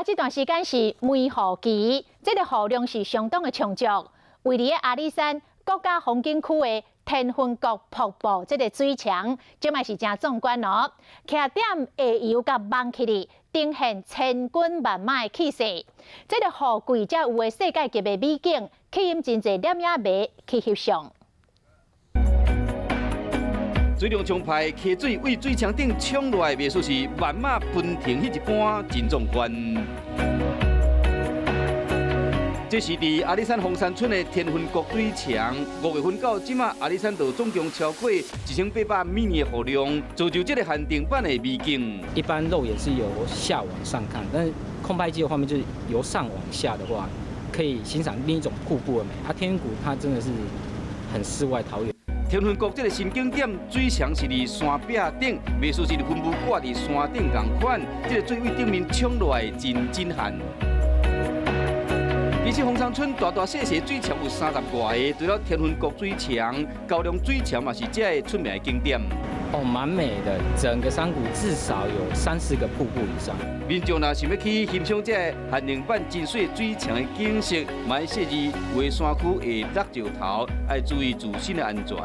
這段時間是梅雨期，這个雨量是相當的充足。位佇阿里山國家風景區的天分谷瀑布，這个水牆，這擺是誠壯觀哦。徛點下游佮望起來，呈現千軍萬馬的氣勢。這个雨季才有的世界級的美景，吸引真濟攝影迷去翕相。水量充沛，溪水對水牆頂衝落來，袂輸是萬馬奔騰彼一般，真壯觀。這是佇阿里山鳳山村的天分谷水牆，5月份到這馬，阿里山就總共超過1800毫米的雨量，造就這个限定版的美景。一般肉眼是由下往上看，但是空拍機的畫面就是由上往下的話，可以欣賞另一種瀑布的美。啊，天分谷它真的是很世外桃源。天分谷這个新景點，水牆是佇山壁頂，袂輸是雲霧掛佇山頂仝款，這个水對頂面衝落來真震撼。其實鳳山村大大細細水牆有30外个，除了天分谷水牆、高龍水牆嘛是這个出名的景點。哦，蠻美的，整個山谷至少有三四個瀑布以上。民眾若想欲去欣賞這个限定版真媠水牆的景色，嘛愛細膩，有的山區會落石頭，愛注意自身的安全。